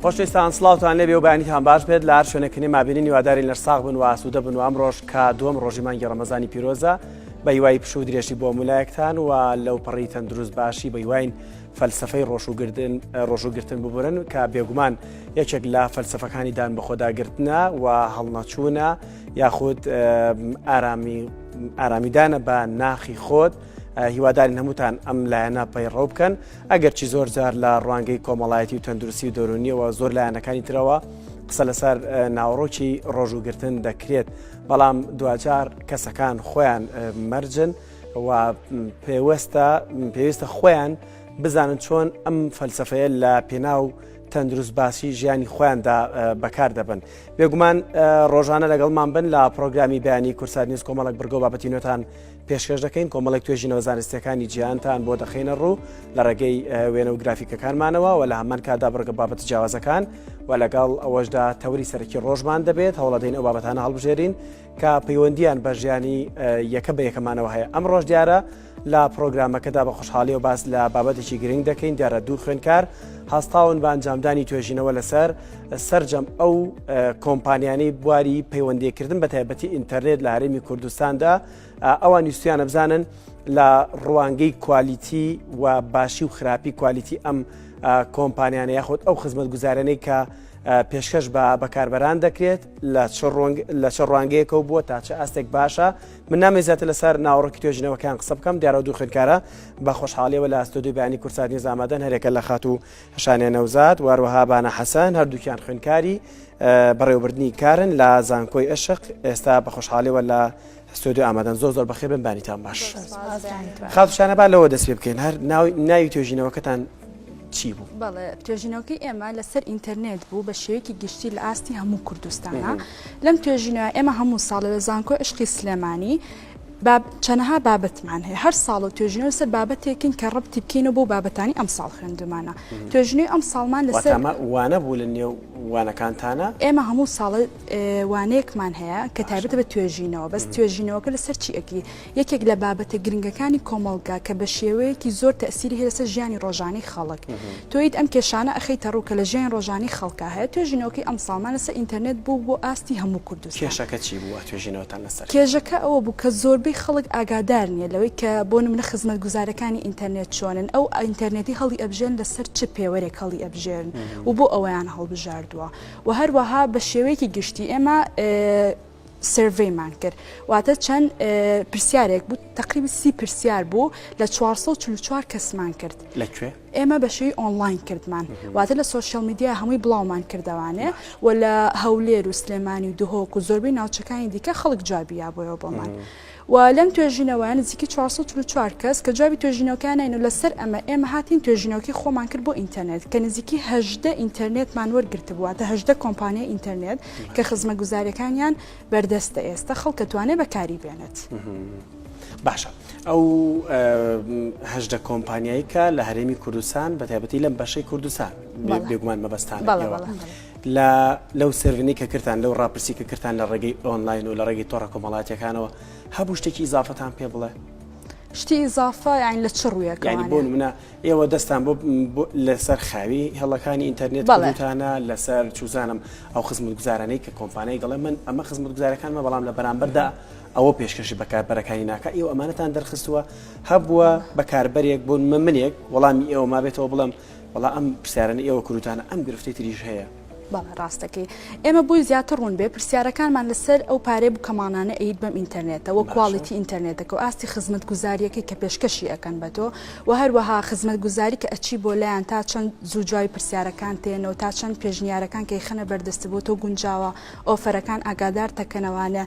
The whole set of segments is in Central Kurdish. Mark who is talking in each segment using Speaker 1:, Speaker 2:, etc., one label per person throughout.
Speaker 1: خۆشەویستان سڵاوتان لێبێ و بەیانیتان باش بێت لە هەر شوێنێک کە مابینین هیوادارین لەش ساغ بن و ئاسوودە بن و ئەمڕۆژ کە دووەم ڕۆژی مانگی ڕەمەزانی پیرۆزە بە هیوای پشوو درێژی بۆ مولایەکتان و لەو پەڕی تەندروست باشی بە هیواین فەلسفەی ڕۆژووگرتن ڕۆژووگرتن ببورن کە بێگومان یەکێک لە فەلسفەکانی دان بەخۆداگرتنە و هەڵنەچوونە یاخود ئارامی ئارامیدانە بە ناخی خۆت هیوادارین هەمووتان ئەم لایەنە پەیڕەو بکەن ئەگەرچی زۆر جار لە ڕوانگەی کۆمەڵایەتی و تەندروستی و دەرونیەوە زۆر لایەنەکانی ترەوە قسە لەسەر ناوەڕۆکی ڕۆژووگرتن دەکرێت بەڵام دواجار کەسەکان خۆیان مەرجن و پێوەستە پێویستە خۆیان بزانن چۆن ئەم فەلسفەیە لە پێناو تەندروست باسی ژیانی خۆیاندا بەکار دەبن بێگومان ڕۆژانە لەگەڵمان بن لە پرۆگرامی بەیانی کوردسات نیوز کۆمەڵک بڕگە و بابەتی نوێتان پێشکەش دەکەین کۆمەڵێک توێژینەوە زانستیەکانی جیهانتان بۆ دەخەینە ڕوو لە ڕێگەی وێنە و گرافیکەکانمانەوە و لە هەمان کاتدا بڕگە بابەتە جیاوازەکان و لەگەڵ ئەوەشدا تەوری سەرەکی ڕۆژمان دەبێت هەوڵەدەین ئەو بابەتانە هەڵبژێرین کە پەیوەندیان بە ژیانی یەکە بە یەکەمانەوە هەیە ئەم ڕۆژ دیارە لە پرۆگرامەکەدا بە خۆشحاڵیەوە باس لە بابەتێکی گرنگ دەکەین دیارە دوو خوێندکار هەستاون بە ئەنجامدانی توێژینەوە لەسەر سەرجەم ئەو کۆمپانیانەی بواری پەیوەندیکردن بە تایبەتی ئینتەرنێت لە هەرێمی کوردستاندا ئەوان ویستیانە بزانن لە ڕوانگەی کوالیتی و باشی و خراپی کوالیتی ئەم کۆمپانیانە یاخود ئەو خزمەت گوزارانەی کە پێشکەش بە بەکاربەران دەکرێت لە چ ڕوانگەیەکەوە بووە تا چ ئاستێک باشە من نامەوێت زیاتر لەسەر ناوەڕۆکی توێژینەوەکان قسە بکەم، دیارە دوو خوێندکارە بە خۆشحاڵیەوە لە ستۆدیۆی بەیانی کوردسات نیوز ئامادەن، هەریەکە لە خاتوو شانێ نەوزاد و هەروەها بانە حەسەن، هەردووکیان خوێندکاری بەڕێوەبردنی کارن لە زانکۆی ئەشق، ئێستا بە خۆشحاڵیەوە لە ستۆدیۆ ئامادەن. زۆر زۆر بەخێر بن، بانیتان باش. خاتوو شانە با لەوە دەست پێ بکەین، هەر ناوی توێژینەوەکەتان چی بوو؟
Speaker 2: بەڵێ، توێژینەوەکەی ئێمە لەسەر ئینتەرنێت بوو بە شێوەیەکی گشتی لە ئاستی هەموو کوردستانە. لەم توێژینەوە ئێمە هەموو ساڵە لە زانکۆی عشقی سلێمانی چەنەها بابەتمان هەیە هەر ساڵ و توێژینەوە لەسەر بابەتێکین کە ڕەبتی بکەینەوە بۆ بابەتانی ئەم ساڵ خوێندومانە توێژینەوەی ئەم ساڵمان لەسەر
Speaker 1: وانە بوو لە نێو وانەکانتانە
Speaker 2: ئێمە هەموو ساڵە وانەیەکمان هەیە کە تایبەتە بە توێژینەوە بەس توێژینەوەکە لەسەر چی ئەکری یەکێک لە بابەتە گرنگەکانی کۆمەڵگا کە بە شێوەیەکی زۆر تەئسیری هەیە لەسەر ژیانی ڕۆژانەی خەڵک. تۆیت ئەم کێشانە ئەخەیتە ڕوو کە لە ژیانی ڕۆژانەی خەڵکا هەیە. توێژینەوەکەی ئەمساڵمان لەسەر ئینتەرنێت بوو بۆ ئاستی هەموو کوردستان.
Speaker 1: کێشەکە چی بوو توێژینەوەتان لەسەر کرد؟
Speaker 2: کێشەکە ئەوە بوو کە زۆربەی خەڵک ئاگادار نییە لەوەی کە بۆ نمونە خزمەتگوزارەکانی ئینتەرنێت چۆنن، ئەو ئینتەرنێتی هەڵی ئەبژێرن لەسەر چ پێوەرێک هەڵی ئەبژێرن و بۆ ئەوەیان هەڵبژاردووە و هەروەها بە شێوەیەکی گشتی ئێمە survey مان کرد واتە چەند پرسیارێک بوو تقریبا 30 پرسیار بوو لە 444 کەسمان کرد
Speaker 1: لە کوێ؟
Speaker 2: ئێمە بە شێوی ئۆنلاین کردمان واتە لە social media هەمووی بڵاومان کردەوانێ و لە هەولێر و سلێمانی و دهۆک و زۆربەی ناوچەکانی دیکە خەڵک جوابی یابۆیەوە بۆمان. و لەم توێژینەوەیە نزیکی 444 کەس کە جوابی توێژینەوەکەیان ناین و لەسەر ئەمە ئێمە هاتین توێژینەوەکەی خۆمان کرد بۆ ئینتەرنێت کە نزیکی 18 ئینتەرنێتمان وەرگرتبوو واتە 18 کۆمپانیای ئینتەرنێت کە خزمەتگوزاریەکانیان بەردەستە ئێستا خەڵک ئەتوانێت بەکاری بێنێت.
Speaker 1: باشە ئەو 18 کۆمپانیایی کە لە هەرێمی کوردستان بە تایبەتی لەم بەشەی کوردستان بێگومان مەبەستان لە لەو survey ی کە کردتان لەو ڕاپرسی کە کردتان لە ڕێگەی ئۆنلاین و لە ڕێگەی تۆڕە کۆمەڵاتیەکانەوە هەبوو شتێکی ئیزافەتان پێ بڵێ
Speaker 2: شتی ئیزافە یان لە چ ڕوویەکە
Speaker 1: یانی بۆ نمونە ئێوە دەستان بۆ لەسەر خاوی هێڵەکانی ئینتەرنێت کردوتانە لەسەر چوزانم ئەو خزمەتگوزارانەی کە کۆمپانیای دەڵێ من ئەمە خزمەتگوزارەکانمە بەڵام لە بەرامبەردا ئەوە پێشکەشی بەکاربەرەکانی ناکە ئێوە ئەمانەتان دەرخستووە هەبووە بەکاربەرێک بۆ منێک وەڵامی ئێوە مابێتەوە بڵێم وەڵا ئەم پرسیارانەی ئێوە کردوتانە ئەم گرفتەی تریش هەیە.
Speaker 2: بەڵێ ڕاستەکەی. ئێمە بۆی زیاتر ڕوون بێ پرسیارەکانمان لەسەر ئەو پارەیە بوو کە مانانە ئەیت بەم ئینتەرنێتە وە quality ئینتەرنێتەکە و ئاستی خزمەتگوزاریەکەی کە پێشکەشی ئەکەن بە تۆ و هەروەها خزمەتگوزاری کە ئەچی بۆ لایان تا چەند زوو جوابی پرسیارەکان تێنەوە تا چەند پێشنیارەکان کە ئەیخەنە بەردەستت بۆ تۆ گونجاوە offer ەکان ئاگادارت ئەکەنەوانە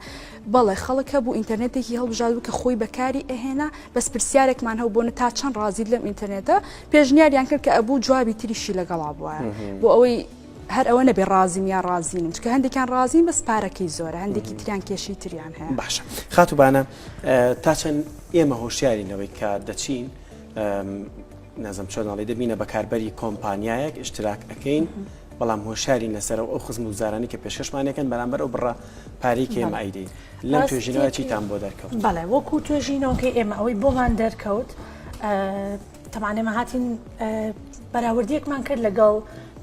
Speaker 2: بەڵێ خەڵک هەبوو ئینتەرنێتێکی هەڵبژاردبوو کە خۆی بەکاری ئەهێنا بەس پرسیارێکمان هەبوو بۆ تا چەند ڕازیت لەم ئینتەرنێتە پێشنیاریان کرد کە ئەبوو جوابی تریشی لەگەڵا بوایە بۆ ئەوەی هەر ئەوە نەبێ ڕازیم یا ڕازینم چکە هەندێکیان ڕازین بەس پارەکەی زۆرە هەندێکی تریان کێشەی تریان هەیە
Speaker 1: باشە خاتوبانە تا چەند ئێمە هۆشیارین لەوەی کە دەچین نازم چۆن ئەڵێ دەبینە بەکاربەری کۆمپانیایەک ئیشتراک ئەەکەین بەڵام هۆشیارین لەسەر ئەو خزمەتگوزارانی کە پێشکەشمانەکەن بەرامبەر ئەو بڕە پارەی کە ئێمە ئەیدەین لەم توێژینەوە چیتان بۆ دەرکەوت؟
Speaker 3: بەڵێ وەکو توێژینەوەکەی ئێمە ئەوەی بۆمان دەرکەوت. تەبعەن ئێمە هاتین بەراوردیەکمان کرد لەگەڵ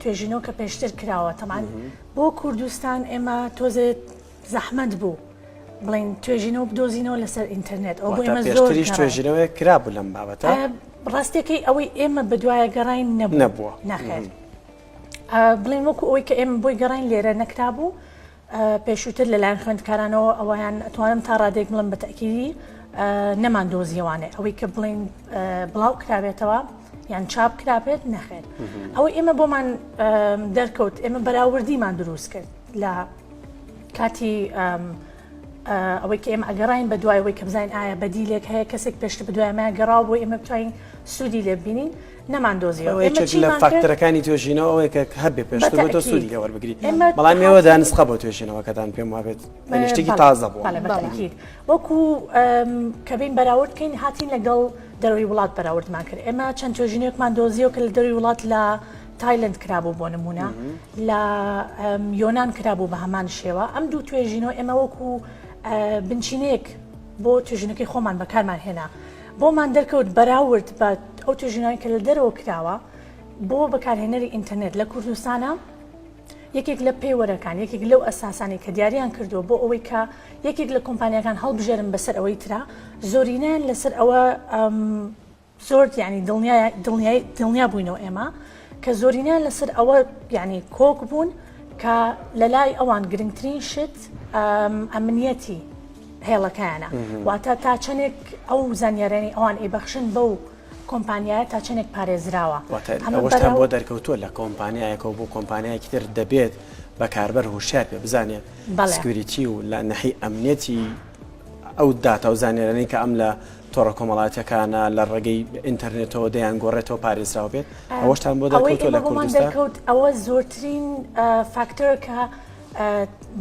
Speaker 3: توێژینەوە کە پێشتر کراوە تەبعەن بۆ کوردستان ئێمە تۆزێ زەحمەت بوو بڵین توێژینەوە بدۆزینەوە لەسەر ئینتەرنێت ئەو بۆ ئێمە زۆر
Speaker 1: پێشتریش توێژینەوەیەک کرابوو لەم بابەتە
Speaker 3: ڕاستەکەی ئەوەی ئێمە بەدوایە گەڕین نەبوو
Speaker 1: نەبووە
Speaker 3: نەخێر بڵین وەکو ئەوەی کە ئێمە بۆی گەڕین لێرە نەکرابوو پێشووتر لەلایەن خوێندکارانەوە ئەوەیان ئەتوانم تا ڕادەیەک بڵێم بە تەئکیدی نەمان دۆزیەوانێ ئەوەی کە بڵێن بڵاو کرابێتەوە یان چاپ کرابێت نەخێر ئەوەی ئێمە بۆمان دەرکەوت ئێمە بەراوردیمان دروست کرد لە کاتی ئەوەی کە ئێمە ئەگەڕین بە دوای ئەوەی کە بزانین ئایا بەدیلێک هەیە کەسێک پێشتر بە دوای ئەمە گەڕاو بۆ ئێمە بتوانین سوودی لێ ببینین نەمان دۆزیەوە.
Speaker 1: ئەوە یەکێک لە فاکتەرەکانی توێژینەوە ئەوەیە کە هەبێ پێشتر بۆ تۆ سوودی لێ وەربگری بەڵام ئێوە دانسقە بۆ توێژینەوەکەتان پێم وابێت یعنی شتێکی تازە بووە.
Speaker 3: بەڵێ بەتەئکید وەکو کە بین بەراورد کەین هاتین لەگەڵ دەرەوەی وڵات بەراوردمان کرد ئێمە چەند توێژینەوەکمان دۆزیەوە کە لە دەروی وڵات لە تایلند کرابوو بۆ نمونە لە یۆناان کرابوو بە هەمان شێوە ئەم دوو توێژینەوە ئێمە وەکو بنچینەیەک بۆ توێژینەکەی خۆمان بەکارمان هێنا بۆمان دەرکەوت بەراورد بە ئەو توێژینەوانەی کە لە دەرەوە کراوە بۆ بەکارهێنەری ئینتەرنێت لە کوردستانە یەکێک لە پێوەرەکان یەکێک لەو ئەساسانی کە دیاریان کردووە بۆ ئەوەی کە یەکێک لە کۆمپانیەکان هەڵبژێرن بەسەر ئەوەی ترا زۆرینیان لەسەر ئەوە زۆر یعنی دڵنیا دڵنیای دڵنیا بووینەوە ئێمە کە زۆرینیان لەسەر ئەوە یعنی کۆک بوون کە لە لای ئەوان گرنگترین شت ئەمنیەتی هێڵەکەیانە واتە تا چەندێک ئەو زانیارانی ئەوان ئەیبەخشن بەو کۆمپانیایە تا چەندێک پارێزراوە
Speaker 1: ئەوەشتان بۆ دەرکەوتووە لە کۆمپانیایەکەوە بۆ کۆمپانیایەکی تر دەبێت بەکاربەر هۆشیار بێ بزانێت security و لە نەحی ئەمنیەتی ئەو داتا و زانیارانەی کە ئەم لە تۆڕە کۆمەڵایەتیەکانە لە ڕێگەی ئینتەرنێتەوە دەیانگۆڕێتەوە پارێزراو بێت ئەوەشتان بۆ دەرکەوتووە لە کوردستان؟
Speaker 3: دەرکەوت ئەوە زۆرترین فاکتەر کە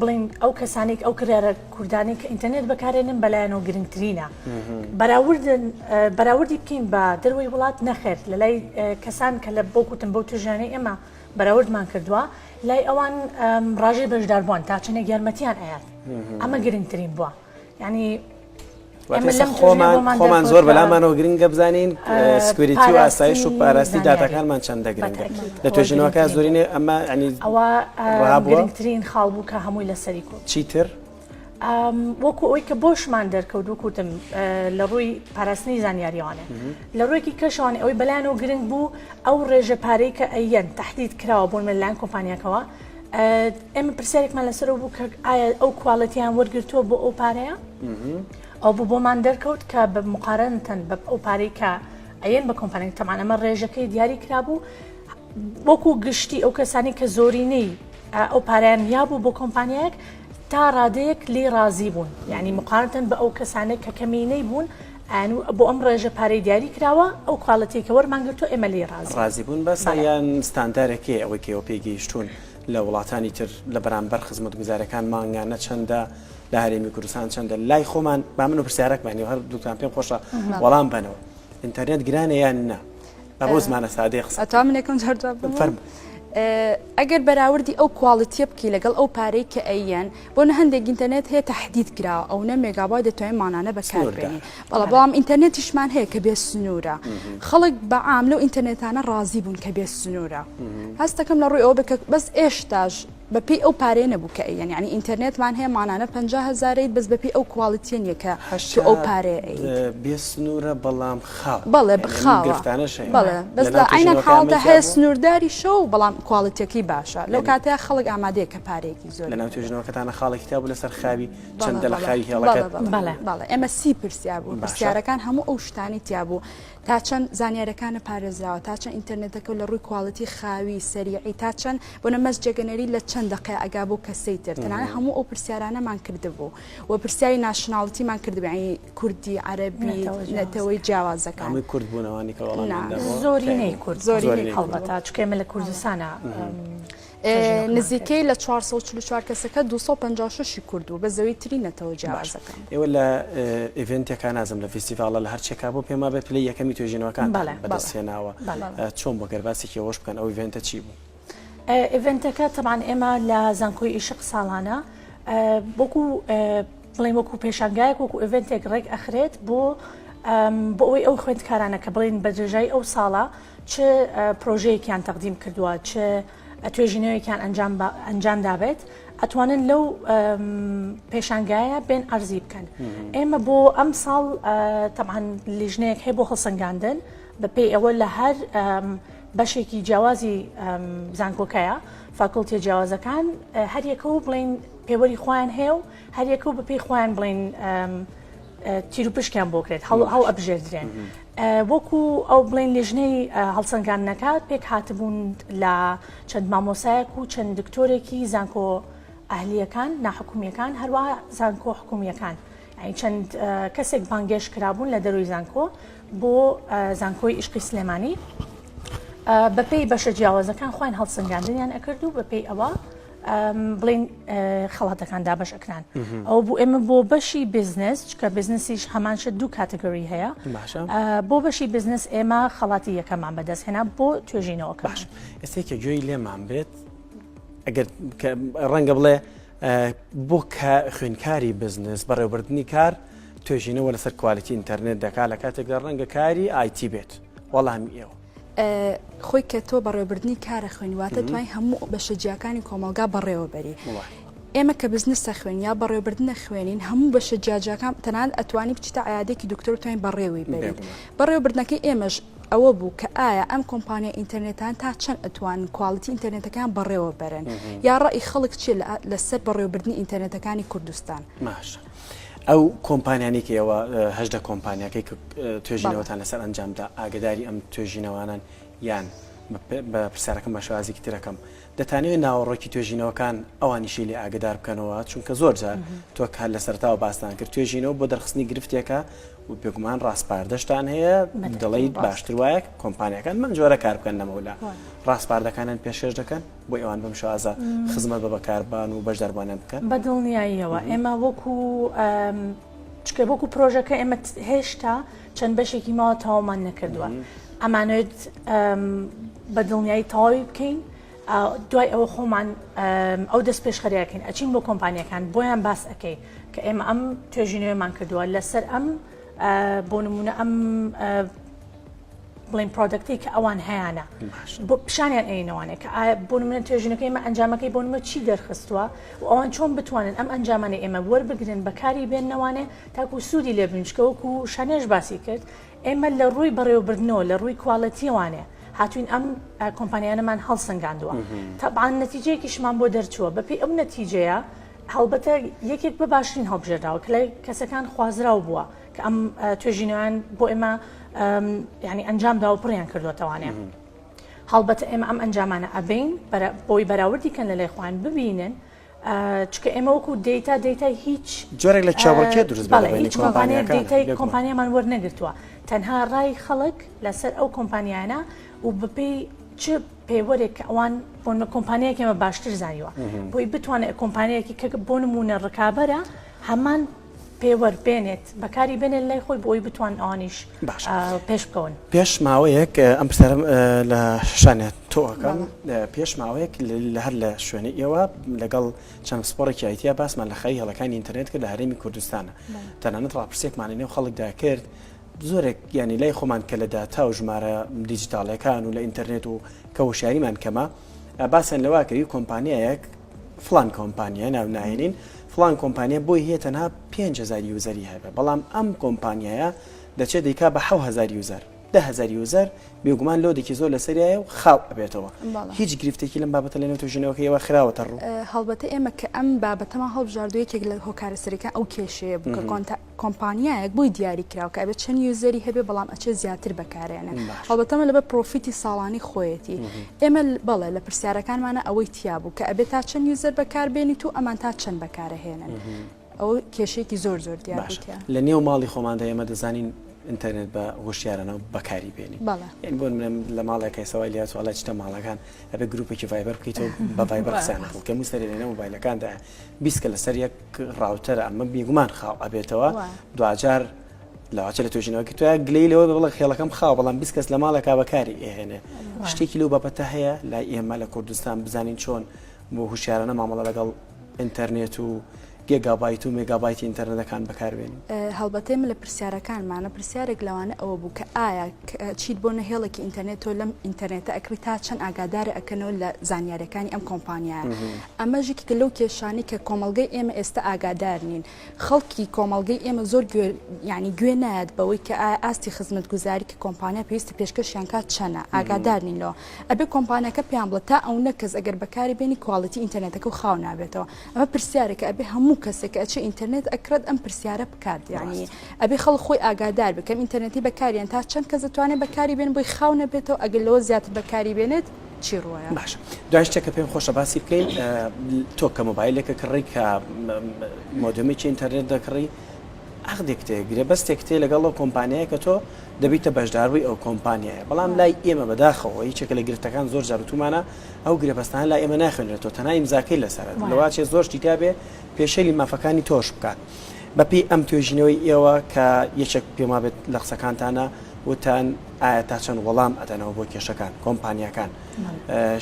Speaker 3: بڵین ئەو کەسانێک ئەو کڕیارە کوردانەی کە ئینتەرنێت بەکارێنن بەلایەنەوە گرنگترینە بەراوردن بەراوردی بکەین بە دەروی وڵات نەخێر لە لای کەسان کە لە بۆ کوتم بەو توژانەی ئێمە بەراوردمان کردووە لای ئەوان ڕاژەی بەشداربووان تا چەندێک یارمەتیان ئەیات ئەمە گرنگترین بووە یعنی
Speaker 1: خۆمان زۆر بەلامانەوە گرنگە بزانین security و ئاسایش و پاراستی داتاکانمان چەندە گرنگە لە توێژینەوەکە زۆرینێ ئەمە ینی
Speaker 3: ئەوە گرنگترین خاڵ بوو کە هەمووی لەسەری
Speaker 1: کۆ چیتر
Speaker 3: وەکو ئەوی کە بۆشمان دەرکەوت وەکوتم لە ڕووی پاراستنی زانیاریوانە لە ڕوویەکی کەشوانی ئەوەی بەلایەنەوە گرنگ بوو ئەو ڕێژە پارەی کە ئەیەن تهدید کراوە بۆ من لایەن کۆمپانیاکەوە ئێمە پرسیارێکمان لەسەرەوە بوو کە ئایا ئەو quality یان وەرگرتووە بۆ ئەو پارەیە ئەو بوو بۆمان دەرکەوت کە بە مقارنەتەن بە ئەو پارەی کە ئەیەن بە کۆمپانیای تەمان ئەمە ڕێژەکەی دیاری کرابوو وەکو گشتی ئەو کەسانی کە زۆرینەی ئەو پارەیان یابوو بۆ کۆمپانیایەک تا ڕادەیەک لی ڕازی بوون یعنی مقارنەتەن بە ئەو کەسانێک کە کەمینەی بوون ئەن بۆ ئەم ڕێژە پارەی دیاری کراوە ئەو quality کە وەرمان گرتووە ئێمە لێی ڕازین.
Speaker 1: ڕازی بوون بەسە یان ستاندارێک هەیە ئەوەی کە ئێوە پێی گەیشتوون لە وڵاتانی تر لە بەرامبەر خزمەتگوزاریەکان مانگانە چەندە لە هەرێمی کوردستان چەندە لای خۆمان با من و پرسیارەکمان هەر دووتان پێم خۆشە وەڵام بەنەوە ئینتەرنێت گرانە یان نا بە بۆ زمانە سادەی قسە
Speaker 2: ئەتوا من یەکەم جار جواب بدەمەوە؟ فەرموو. ئەگەر بەراوردی ئەو quality یە بکەی لەگەڵ ئەو پارەی کە ئەیەن بۆ نە هەندێک ئینتەرنێت هەیە تەحدید کراوە ئەونە مێگابایت دەتوانین مانانە بەکاربێنی بەڵێ بەڵام ئینتەرنێتیشمان هەیە کە بێ سنوورە خەڵک بە عام لەو ئینتەرنێتانە ڕازی بوون کە بێ سنوورە هەستەکەم لە ڕووی ئەوە بکە بەس ئێشتاش بەپێی ئەو پارەیە نەبوو کە ئەیەن یعنی ئینتەرنێتمان هەیە مانانە 50 هەزارەیت بەس بەپێی ئەو quality یە نییە کە تۆ ئەو پارەیە ئەیت
Speaker 1: بێ سنوورە بەڵام خاو
Speaker 2: بەڵێ خاوە
Speaker 1: گرفتانەش هەیە
Speaker 2: بەڵێ بەس لە عەینەن حاڵەتە هەیە سنوورداریشە و بەڵام quality یەکەی باشە لەو کاتەیە خەڵک ئامادەیە کە پارەیەکی زۆر
Speaker 1: لەناو توێژینەوەکەتانە خاڵێکی تیا بوو لەسەر خاوی چەندە لە خاوی هێڵەکەت
Speaker 2: بەڵێ بەڵێ ئێمە سی پرسیار بوو پرسیارەکان هەموو ئەو شتانی تیا بوو تا چەند زانیارەکانە پارێزراوە تا چەند ئینتەرنێتەکە لە ڕووی quality خاوی سەریعی تا چەند بۆ نە message ێک ئەنێری لە چەند دەقەیە ئەگا بۆ کەسەی تر تەنانەت هەموو ئەو پرسیارانەمان کردبوو و پرسیاری nationality مان کردبوو یانی کوردی عەرەبی نەتەوەی جیاوازەکان.
Speaker 1: هەمووی کورد بوون ئەوانەی کە وەڵامیان دابووە؟
Speaker 3: زۆرینەی کورد زۆرینەی هەڵبەتە چونکە ئێمە لە کوردستانە
Speaker 2: نزیکەی لە 444 کەسەکە 256 ی کورد بوو بە زەویترین نەتەوە جیاوازەکان.
Speaker 1: ئێوە لە event ێکا نازم لە فیستیڤاڵە لە هەرچێکا بۆ پێم وابێ پلەی یەکەمی توێژینەوەکانتان بەدەست هێناوە چۆن بوو گەر باسێکی ئەوەش بکەن ئەو event ە چی بوو؟
Speaker 3: event ەکە تەبعەن ئێمە لە زانکۆی ئیشق ساڵانە وەکو بڵێن وەکو پێشانگایەک وەکو event ێک ڕێک ئەخرێت بۆ. بۆ ئەوەی ئەو خوێندکارانە کە بڵێن بە درێژایی ئەو ساڵە چ پرۆژەیەکیان تەقدیم کردووە چ توێژینەوەیەکیان ئەنجام ئەنجام دابێت ئەتوانن لەو پێشانگایە بێن عەرزی بکەن ئێمە بۆ ئەم ساڵ تەبعەن لیژنەیەک هەیە بۆ هەڵسەنگاندن بەپێی ئەوە لە هەر بەشێکی جیاوازی زانکۆکەیە فاکڵتیە جیاوازەکان هەریەکە و بڵین پێوەری خۆیان هەیە و هەریەکە و بەپێی خۆیان بڵین تیروپشکیان بۆ کرێت هەڵ هەڵ ئەبژێردرێن وەکو ئەو بڵێن لیژنەی هەڵسەنگاندنەکە پێک هاتبوون لە چەند مامۆسایەک و چەند دکتۆرێکی زانکۆ ئەهلیەکان ناحکومیەکان هەروە زانکۆ حکومیەکان یعنی چەند کەسێک بانگێش کرابوون لە دەروی زانکۆ بۆ زانکۆی ئیشقی سلێمانی بەپێی بەشە جیاوازەکان خۆیان هەڵسەنگاندنیان ئەکرد و بەپێی ئەوە بڵین خەڵاتەکان دابش ئەکران ئەو بوو ئێمە بۆ بەشی بزنس چکە بزنسیش هەمان شت دوو category هەیە بۆ بەشی بزنس ئێمە خەڵاتی یەکەمان بەدەست هێنا بۆ توێژینەوەکە
Speaker 1: باش ئێستێکە گوێی لێمان بێت ئەگەر ڕەنگە بڵێ بۆ کە خوێنکاری بزنس بەڕێوبردننی کار توێژینەوە لەسەر quality ئینتەرنێت دەکات لە کاتێکدا ڕەنگە کاری IT بێت وەڵامی ئێوە
Speaker 2: خۆی کە تۆ بەڕێوەبردنی کارە خوێنی واتە توای هەموو بەشە جیاکانی کۆمەڵگا بەڕێوەبەری. ئێمە کە بزنسە خوێن یا بەڕێوەبردنە خوێنین هەموو بەشە جیاجیاکان تەنانەت ئەتوانی بچیتە عیادێکی دکتۆر توانین بەڕێوەی بەریت بەڕێوەبردنەکەی ئێمەش ئەوە بوو کە ئایا ئەم کۆمپانیا ئینتەرنێتان تا چەند ئەتوان quality ئینتەرنێتەکان بەڕێوە بەرن یا ڕئی خەڵک چیە لەسەر بەڕێوەبردنی ئینتەرنێتەکانی کوردستان.
Speaker 1: باشە ئەو کۆمپانیانەی کە ئێوە 18 کۆمپانیاکەی کە توێژینەوەتان لەسەر ئەنجامدا ئاگداری ئەم توێژینەوانەن یان بە پرسیارەکەم بە شێوازێکی ترەکەم دەتانەوێت ناوەڕۆکی توێژینەوەکان ئەوانیشی لێ ئاگدار بکەنەوە چونکە زۆر جار تۆ کار لە سەرتاوە باستان کرد توێژینەوە بۆ دەرخستنی گرفتێکە و بێگومان ڕاسپاردەشتان هەیە دەڵێیت باشتر وایە کۆمپانیەکان بەم جۆرە کار بکەن لەمەولا ڕاسپاردەکانیان پێشکەش دەکەن بۆ ئەوان بەم شێوازە خزمەت بە بەکاربان و بەشداربووانیان بکەن؟
Speaker 3: بە دڵنیاییەوە ئێمە وەکو چکە وەکو پرۆژەکە ئێمە هێشتا چەند بەشێکی ماوە تەواومان نەکردووە ئەمانەوێت بە دڵنیایی تەواوی بکەین دوای ئەوە خۆمان ئەو دەست پێشخەریەکەین ئەچین بۆ کۆمپانیەکان بۆیان باس ئەەکەی کە ئێمە ئەم توێژینەوەمان کردووە لەسەر ئەم بۆ نمونە ئەم بڵین product ی کە ئەوان هەیانە بۆ پیشانیان ئەینەوانێ کە بۆ نمونە توێژینەکەی ئێمە ئەنجامەکەی بۆ نمە چی دەرخستووە و ئەوان چۆن بتوانن ئەم ئەنجامانە ئێمە وەربگرن بەکاری بێننەوانێ تاکو سوودی لێ ببینن چونکە وەکو شانێش باسی کرد ئێمە لە ڕووی بەڕێوەبردنەوە لە ڕووی quality یەوانێ هاتوین ئەم کۆمپانیانەمان هەڵسەنگاندووە تەبعەن نەتیجەیەکیشمان بۆ دەرچووە بەپێی ئەو نەتیجەیە هەڵبەتە یەکێک بە باشترین هەڵبژێرداوە کە لای کەسەکان خوازراو بووە کە ئەم توێژینەوەیان بۆ ئێمە یعنی ئەنجام داوە پڕیان کردوەتەوانێ هەڵبەتە ئێمە ئەم ئەنجامانە ئەبین بۆی بەراوردی کەن لە لای خۆیان ببینن چکە ئێمە وەکو دەیتا دەیتای هیچ
Speaker 1: جۆرێک لە چاوەڕکێ دروست
Speaker 3: بەڵێ هیچ کۆمپانیایەک دەیتای کۆمپانیامان وەرنەگرتووە تەنها ڕای خەڵک لەسەر ئەو کۆمپانیانە و بەپێی چ پێوەرێک کە ئەوان بۆ کۆمپانیایەک ئێمە باشتر زانیوە بۆی بتوانێت کۆمپانیایەکی کە بۆ نمونە ڕکابەرە هەمان پێوەر بێنێت بەکاری بێنێت لای خۆی بۆی بتوان ئەوانیش پێش بکەون.
Speaker 1: پێش ماوەیەک ئەم پرسیارەم لە شانە تۆ ئەکەم پێش ماوەیەک لە هەر لە شوێنی ئێوە لەگەڵ چەند پسپۆڕێکی IT یا باسمان لە خەوی هێڵەکانی ئینتەرنێت کرد لە هەرێمی کوردستانە تەنانەت ڕاپرسیەکمان لە نێو خەڵکدا کرد زۆرێک یانی لای خۆمان کە لە داتا و ژمارە دیجیتاڵەکان و لە ئینتەرنێت و کە هۆشیاریمان کەمە باسیان لەوە کردی کۆمپانیایەک فڵان کۆمپانیا ناو ناهێنین فڵان کۆمپانیا بۆی هەیە تەنها 5000 user ی هەبێ بەڵام ئەم کۆمپانیایە دەچێت دەیکا بە 7000 user 10000 user بێگومان load ێکی زۆر لەسەریایە و خاو ئەبێتەوە هیچ گرفتێکی لەم بابەتە لەنێو توێژینەوەکەی ئێوە خراوەتە ڕوو؟
Speaker 2: هەڵبەتە ئێمە کە ئەم بابەتەمان هەڵبژاردو یەکێک لە هۆکارە سەرەکیەکان ئەو کێشەیە بوو کە کۆمپانیایەک بۆی دیاری کراوە کە ئەبێت چەند user ی هەبێ بەڵام ئەچێت زیاتر بەکارێنێ هەڵبەتە ئەمە لەبەر profit ی ساڵانی خۆیەتی ئێمە بەڵێ لە پرسیارەکانمانە ئەوەی تیا بوو کە ئەبێت تا چەند user بەکاربێنیت و ئەمان تا چەند بەکارەهێنن ئەوە کێشەیەکی زۆر زۆر دیار بوو
Speaker 1: باشە لە نێو ماڵی خۆماندا ئێمە دەزانین ئینتەرنێت بە هۆشیارانە بەکاری بێنین یعنی بۆ نمونە لە ماڵێک ئێستا وای لێهاتووە ئەڵێ چتە ماڵەکان ئەبێ گروپێکی ڤایبەر بکەیتەوە بە ڤایبەر قسەیان لەگەڵ بکەی هەموو سەری لەنێو مۆبایلەکاندا 20 کە لەسەر یەک router ە ئەمە بێگومان خاو ئەبێتەوە دواجار لەواچە لە توێژینەوەکی تۆیا گلەی لەوە بڵێ خێڵەکەم خاو بەڵام 20 کەس لە ماڵێکا بەکاری ئێهێنێ شتێکی لەو بابەتە هەیە لای ئێمە لە کوردستان بزانین چۆن بۆ هوشیارانە مامەڵە لەگەڵ ئینتەرنێت و گێگابایت و مێگابایتی ئینتەرنێتەکان بەکاربێنین.
Speaker 2: هەڵبەتە ئێمە لە پرسیارەکانمانە پرسیارێک لەوانە ئەوە بوو کە ئایا چیت بۆ نە هێڵێکی ئینتەرنێت تۆ لەم ئینتەرنێتە ئەکڕی تا چەند ئاگادارە ئەکەنەوە لە زانیاریەکانی ئەم کۆمپانیایە ئەمەش یەکێکە لەو کێشانەی کە کۆمەڵگەی ئێمە ئێستا ئاگادار نین خەڵکی کۆمەڵگەی ئێمە زۆر گوێ یعنی گوێ نایەت بەوەی کە ئایا ئاستی خزمەتگوزاری کە کۆمپانیا پێویستە پێشکەشیان کات چەنە ئاگادار نین لەوە ئەبێ کۆمپانیاکە پێیان بڵێ تا ئەونە کەس ئەگەر بەکاری بێنی quality ئینتەرنێتەکە و خاو نابێتەوە ئەمە پرسیارێکە ئەبێ هەموو کەسێک کە ئەچێ ئینتەرنێت ئەکڕێت ئەم پرسیارە بکات یعنی ئەبێ خەڵک خۆی ئاگادار بکەم ئینتەرنێتی بەکاریان تا چەند کەس دەتوانێت بەکاری بێن بۆی خاو نەبێتەوە ئەگەر لەوە زیاتر بەکاری بێنێت چی ڕووەیە؟
Speaker 1: باشە دوای شتێک کە پێم خۆشە باسی بکەین تۆ کە مۆبایلێکە کڕی کە مۆدەمێکی ئینتەرنێت دەکڕی عەقدێک تێ گرێبەستێک تێ لەگەڵ ئەو کۆمپانیایە کە تۆ دەبیتە بەشداربووی ئەو کۆمپانیایە بەڵام لای ئێمە بەداخەوە یەکێکە لە گرفتەکان زۆر جار وتومانە ئەو گرێبەستانە لای ئێمە ناخوێنرێتەوە تەنها ئیمزاکەی لەسەرە لەواچێ زۆر شتی تیا بێ پێشێلی مافەکانی تۆش بکات بەپێی ئەم توێژینەوەی ئێوە کە یەکێک پێم وابێت لە قسەکانتانە وتان ئایا تا چەند وەڵام ئەدەنەوە بۆ کێشەکان کۆمپانیاکان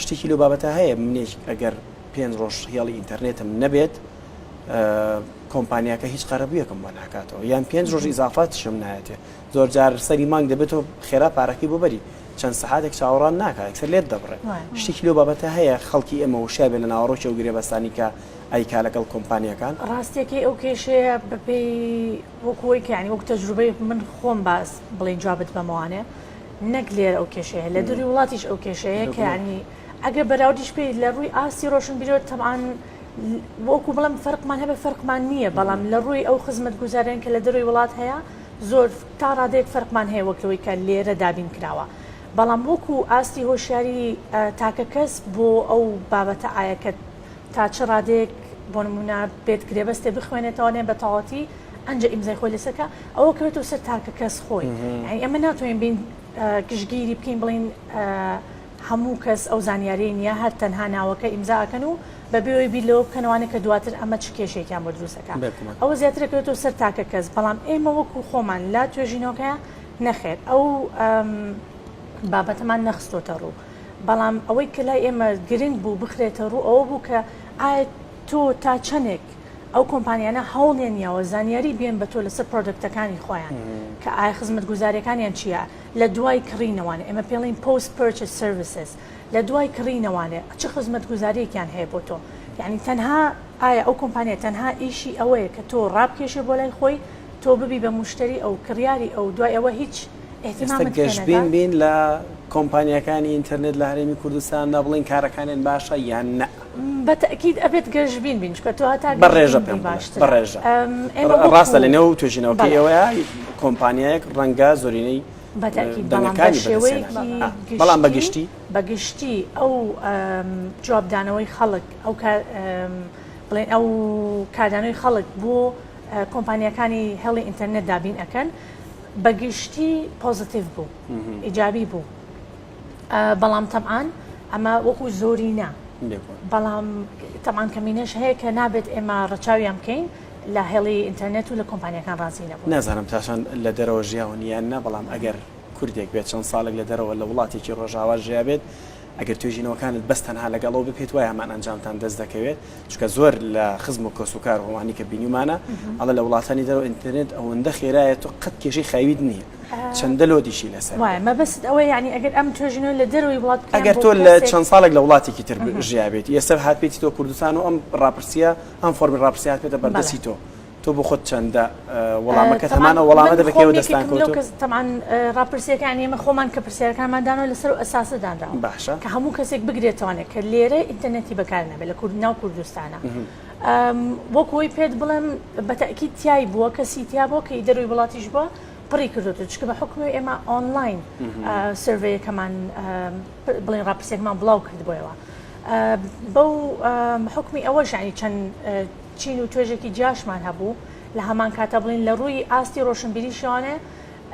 Speaker 1: شتێکی لەو بابەتە هەیە منێک ئەگەر پێنج ڕۆژ هێڵی ئینتەرنێتم نەبێت کۆمپانیاکە هیچ قەرەبوویەکم بۆ ناکاتەوە یان پێنج ڕۆژ ئیزافاتیشم نایەتێ زۆر جار سەری مانگ دەبێتەوە خێرا پارەکەی بۆ بەری چەند سەعاتێک چاوەڕان ناکات یەکسەر لێت دەبڕێ شتێکی لەو بابەتە هەیە خەڵکی ئێمە وشیار بێت لە ناوەڕۆکی ئەو گرێبەستانی کە ئەیکا لەگەڵ کۆمپانیاکان؟
Speaker 3: ڕاستیەکەی ئەو کێشەیە بەپێی وەکو ئەوەی کە یانی وەکو تەجروبەی من خۆم باس بڵێین جوابت بەمەوانێ نەک لێرە ئەو کێشەیە لە دوری وڵاتیش ئەو کێشەیە کە یانی ئەگەر بەراوردیش بکەیت لە ڕووی ئاستی ڕۆشنبیرەوە تەبعەن وەکو بڵێم فەرقمان هەبێ فەرقمان نییە بەڵام لە ڕووی ئەو خزمەتگوزاریان کە لە دەرەوەی وڵات هەیە زۆر تا ڕادەیەک فەرقمان هەیە وەک لەوەی کە لێرە دابین کراوە بەڵام وەکو ئاستی هۆشیاری تاکە کەس بۆ ئەو بابەتە ئایا کە تا چ ڕادەیەک بۆ نمونە بێت گرێبەستێ بخوێنێتەوە نێ بە تەواوەتی ئەنجە ئیمزای خۆی لەسەر کە ئەوە کەوێتەوە سەر تاکە کەس خۆی یعنی ئێمە ناتوانین بین گشتگیری بکەین بڵین هەموو کەس ئەو زانیاریەی نیە هەر تەنها ناوەکە ئیمزا ئەکەن و بەبێ ئەوەی بیر لەوە بکەنەوانێ کە دواتر ئەمە چ کێشەیەکیان بۆ دروست ئەکا
Speaker 1: بێگومان.
Speaker 3: ئەوە زیاتر ئەکەوێتەوە سەر تاکە کەس بەڵام ئێمە وەکو خۆمان لە توێژینەوەکەیا نەخێر ئەو بابەتەمان نەخستۆتە ڕوو بەڵام ئەوەی کە لای ئێمە گرنگ بوو بخرێتە ڕوو ئەوە بوو کە ئایا تۆ تا چەندێک ئەو کۆمپانیانە هەوڵیان یاوە زانیاری بێن بە تۆ لەسەر product ەکانی خۆیان کە ئایا خزمەتگوزاریەکانیان چییە لە دوای کڕینەوانێ ئێمە پێڵین post purchase services لە دوای کڕینەوانێ چ خزمەتگوزاریەکیان هەیە بۆ تۆ یعنی تەنها ئایا ئەو کۆمپانیا تەنها ئیشی ئەوەیە کە تۆ ڕابکێشێ بۆ لای خۆی تۆ ببی بە مشتری ئەو کڕیاری ئەو دوای ئەوە هیچ
Speaker 1: ئێستا گەشبین بین لە کۆمپانیاکانی ئینتەرنێت لە هەرێمی کوردستاندا بڵێین کارەکانیان باشە یان نا؟
Speaker 3: بە تەئکید ئەبێت گەشبین بین چونکە تۆ هەتا
Speaker 1: بە ڕێژە پێم باشترە بە ڕێژە ڕاستە لە نێو توێژینەوەکەی ئێوەیە کۆمپانیایەک ڕەنگە زۆرینەی
Speaker 3: بە تەئکید بەڵام بە شێوەیەکی
Speaker 1: بەڵام بە گشتی
Speaker 3: بە گشتی ئەو جوابدانەوەی خەڵک ئەو بڵێن ئەو کاردانەوەی خەڵک بۆ کۆمپانیاکانی هێڵی ئینتەرنێت دابین ئەکەن بە گشتی positive بوو ئیجابی بوو بەڵام تەبعان ئەمە وەکو زۆرینە بەڵام تەبعان کەمینەش هەیە کە نابێت ئێمە ڕەچاویان بکەین لە هێڵی ئینتەرنێت و لە کۆمپانیەکان ڕازی نەبوون.
Speaker 1: نازانم تا چەند لە دەرەوە ژیاون یان نا، بەڵام ئەگەر کوردێک بێت چەند ساڵێک لە دەرەوە لە وڵاتێکی ڕۆژاوا ژیابێت، ئەگەر توێژینەوەکانت بەس تەنها لەگەڵ ئەو بێ پێت وایە هەمان ئەنجامتان دەست دەکەوێت؟ چونکە زۆر لە خزم و کەسوکار و ئەوانەی کە بینیومانە ئەڵێ لە وڵاتانی دەرەوە ئینتەرنێت ئەوەندە خێرایە تۆ قەت کێشەی خاویت نییە چەندە load یشی لەسەر
Speaker 3: وایە مەبەست ئەوەیە یعنی ئەگەر ئەم توێژینەوە لە دەرەوەی وڵات بکەن
Speaker 1: ئەگەر
Speaker 3: بۆ
Speaker 1: تۆ لە
Speaker 3: کەسێک
Speaker 1: چەند ساڵێک لە وڵاتێکی تر ژیابێت ئێستا هاتبێتی تۆ کوردستان و ئەم ڕاپرسیە ئەم فۆرمی ڕاپرسیە هاتبێتە
Speaker 3: بەڵێ
Speaker 1: بەردەستی تۆ تۆ بۆ خۆت چەندە وەڵامەکەت
Speaker 3: تەبعەن
Speaker 1: هەمان ئەو وەڵامە
Speaker 3: من
Speaker 1: دەبێت کە
Speaker 3: خۆم
Speaker 1: ئێوە دەستتان
Speaker 3: یەکێکم لەو
Speaker 1: کەوتوو
Speaker 3: کەس تەبعەن ڕاپرسیەکانی ئێمە خۆمان کە پرسیارەکانمان داناوە لەسەر ئەو ئەساسە دانراوە
Speaker 1: باشە
Speaker 3: کە هەموو کەسێک بگرێتەوانێ کە لێرە ئینتەرنێتی بەکار نەبێت لە کورد ناو کوردستانە وەک ئەوەی پێت بڵێم بە تەئکید تیای بووە کەسی تیا بووە کە ئی دەرەوەی وڵاتیش بووە پڕی کردوێتەوە چونکە بە حوکمی ئێمە ئۆنلاین survey ەکەمان بڵێن ڕاپرسیەکەمان بڵاو کردبوویەوە بەو حوکمی ئەوەش یعنی چەند چین و توێژێکی جیاشمان هەبوو لە هەمان کاتە بڵین لە ڕووی ئاستی ڕۆشنبیریشیانێ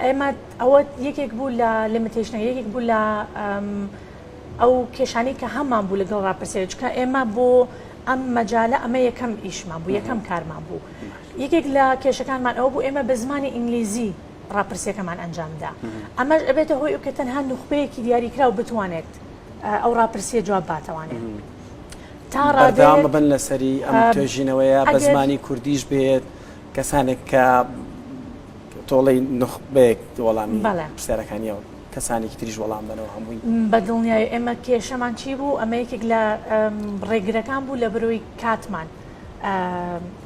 Speaker 3: ئێمە ئەوە یەکێک بوو لە limitation ە یەکێک بوو لە ئەو کێشانەی کە هەمان بوو لەگەڵ ڕاپرسیەکە چونکە ئێمە بۆ ئەم مەجالە ئەمە یەکەم ئیشمان بوو یەکەم کارمان بوو یەکێک لە کێشەکانمان ئەوە بوو ئێمە بە زمانی ئینگلیزی ڕاپرسیەکەمان ئەنجامدا ئەمەش ئەبێتە هۆی کە تەنها نوخبەیەکی دیاریکراو بتوانێت ئەو ڕاپرسیە جواب باتەوانێت تا
Speaker 1: بەردەوام
Speaker 3: ڕادەیەک
Speaker 1: بن لەسەری ئەم توێژینەوەیە بە
Speaker 3: ئەگەر
Speaker 1: زمانی کوردیش بێت کەسانێک کە. تۆڵەی نوخبەیەک وەڵامی پرسیارەکانی ئەو کەسانێکی تریش وەڵام بەنەوە هەمووی.
Speaker 3: بە دڵنیایی ئێمە کێشەمان چی بوو ئەمە یەکێک لە ڕێگرەکان بوو لە برۆی کاتمان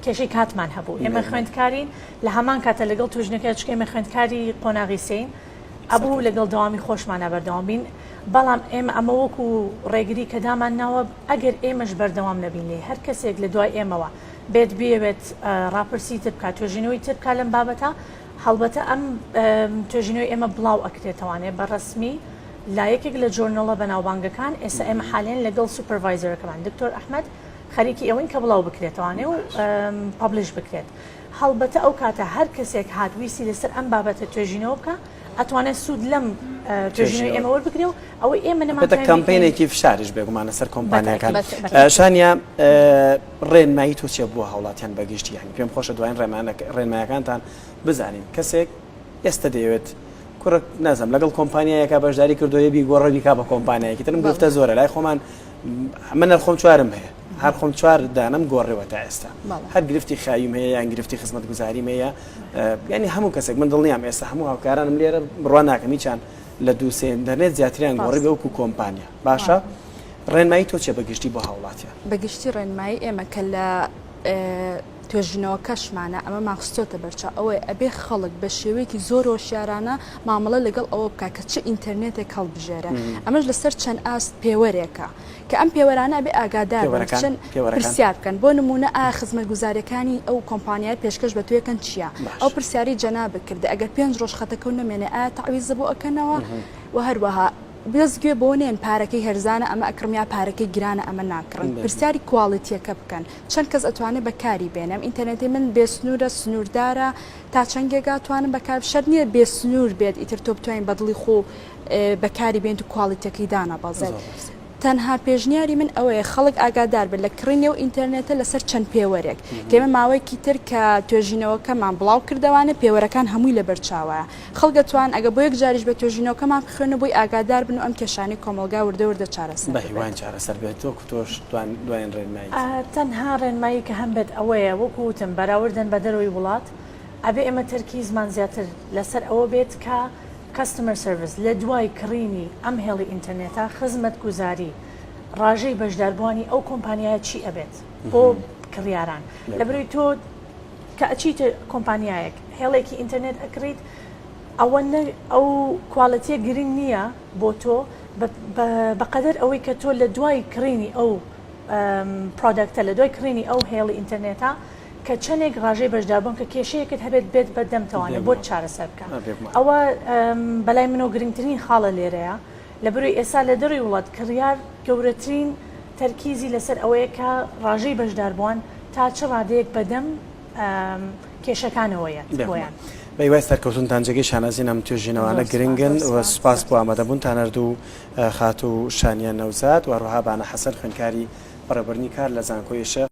Speaker 3: کێشەی کاتمان هەبوو ئێمە خوێندکارین لە هەمان کاتە لەگەڵ توژنەکە چکە ئێمە خوێندکاری قۆناغی سین ئەبوو لەگەڵ دەوامی خۆشمانە بەردەوام بین بەڵام ئێمە ئەمە وەکو ڕێگری کە دامان ناوە ئەگەر ئێمەش بەردەوام نەبین لێ هەر کەسێک لە دوای ئێمەوە بێت بیەوێت ڕاپرسی تر بکات توێژینەوەی تر بکات لەم بابەتە هەڵبەتە ئەم توێژینەوەی ئێمە بڵاو ئەکرێتەوانێ بە ڕەسمی لە یەکێک لە journal ە بەناوبانگەکان ئێستا ئێمە حالێن لەگەڵ supervisor ەکەمان دکتۆر ئەحمەد خەریکی ئەوەین کە بڵاو بکرێتەوانێ و publish بکرێت هەڵبەتە ئەو کاتە هەر کەسێک هات ویستی لەسەر ئەم بابەتە توێژینەوە بکە ئەتوانێت سوود لەم توێژینەوەی ئێمە وەربگرێ و ئەوەی ئێمە نەمانتوانی
Speaker 1: کەمپینێکی فشاریش بێگومان لەسەر کۆمپانیاکان شانیا ڕێنمایی تۆ چیە بۆ هاوڵاتیان بە گشتی یانی پێم خۆشە دواین ڕێنمایەکانتان بزانین کەسێک ئێستا دەیەوێت کوڕە نازم لەگەڵ کۆمپانیایەکە بەشداری کردو یە بیگۆڕە بیکا بە کۆمپانیایەکی ترم گفتە زۆرە لای خۆمان من هەر خۆم چوارم هەیە هەر خۆم چوار دانم گۆڕیوە تا ئێستا هەر گرفتی خاویم هەیە یان گرفتی خزمەتگوزاریم هەیە یعنی هەموو کەسێک من دڵنیام ئێستا هەموو هاوکارانم لێرە بڕوا ناکەم هیچیان لە دوو سێ ئینتەرنێت زیاتریان گۆڕی بە وەکو کۆمپانیا باشە ڕێنمایی تۆ چیە بە گشتی بۆ هاوڵاتیان؟
Speaker 2: بە گشتی ڕێنمایی ئێمە کە لە توێژینەوەکەشمانە ئەمەمان خستۆتە بەرچاو ئەوەیە ئەبێ خەڵک بە شێوەیەکی زۆر هۆشیارانە مامەڵە لەگەڵ ئەوە بکات کە چ ئینتەرنێتێک هەڵبژێرە ئەمەش لەسەر چەند ئاست پێوەرێکە کە ئەم پێوەرانە ئەبێ ئاگادار بن بچن پرسیار بکەن بۆ نموونە ئایا خزمەتگوزاریەکانی ئەو کۆمپانیایە پێشکەش بە تۆیەکەن چییە ئەو پرسیاری جەنابت کردە ئەگەر پێنج ڕۆژ خەتەکەو نەمێنێ ئایا تەعویزە بۆ ئەکەنەوە وە هەروەها بەس گوێ بەوە نەیەن پارەکەی هەرزانە ئەمە ئەکڕم یا پارەکەی گرانە ئەمە ناکڕن پرسیاری quality یەکە بکەن چەند کەس ئەتوانێ بەکاری بێنێ ئەم ئینتەرنێتەی من بێ سنوورە سنووردارە تا چەند گێگا توانم بەکار شەرت نییە بێ سنوور بێت ئیتر تۆ بتوانین بەدڵی خۆ بەکاری بێنیت و quality یەکەی دانەبەزێت. تەنها پێشنیاری من ئەوەیە خەڵک ئاگادار بێت لە کڕینی ئەو ئینتەرنێتە لەسەر چەند پێوەرێک کە ئێمە ماوەیەکی تر کە توێژینەوەکەمان بڵاو کردەوانێ پێوەرەکان هەمووی لەبەر چاوایە خەڵک ئەتوان ئەگە بۆ یەک جاریش بێت توێژینەوەکەمان بخوێنن و بۆی ئاگادار بن و ئەم کێشانەی کۆمەڵگا وردە وردە چارەسەر
Speaker 1: بە
Speaker 2: ببێت.
Speaker 1: هیواین چارەسەر بێت وەکو تۆش دواین ڕێنماییت.
Speaker 3: تەنها ڕێنمایی کە هەم بێت ئەوەیە وەکو وتم بەراوردن بە دەرەوەی وڵات ئەبێ ئێمە تەرکیزمان زیاتر لەسەر ئەوە بێت کە Customer Service، لە دوای کڕینی ئەم هێڵی ئینتەرنێتە خزمەتگوزاری ڕاژەی بەشداربووانی ئەو کۆمپانیایە چی ئەبێت بۆ کڕیاران لەبرۆی تۆ کە ئەچیتە کۆمپانیایەک هێڵێکی ئینتەرنێت ئەکڕیت ئەوە ئەو quality یە گرنگ نییە بۆ تۆ بەقەدەر ئەوەی کە تۆ لە دوای کڕینی ئەو product ە لە دوای کڕینی ئەو هێڵی ئینتەرنێتە کە چەنێک ڕاژەی بەشداربوون کە کێشەیەکت هەبێت بێت بە دەمتەوانێ بۆت چارەسەر بکا ئەوە بەلای منەوە گرنگترین خاڵە لێرەیە لەبەرئەوەی ئێستا لە دەروی وڵات کڕیار گەورەترین تەرکیزی لەسەر ئەوەیە کە ڕاژەی بەشداربووان تا چ ڕادەیەک بەدەم کێشەکانەوە یەت بۆیان.
Speaker 1: بە هیوای سەرکەوتنتان جێگەی شانازین ئەم توێژینەوانە گرنگن و سوپاس بۆ ئامادەبوونتان هەردوو خاتوو شانیە نەوزاد و هەروەها بانە حەسەن خوێندکاری بەڕێوەبردنی کار لە زانکۆی شێخ.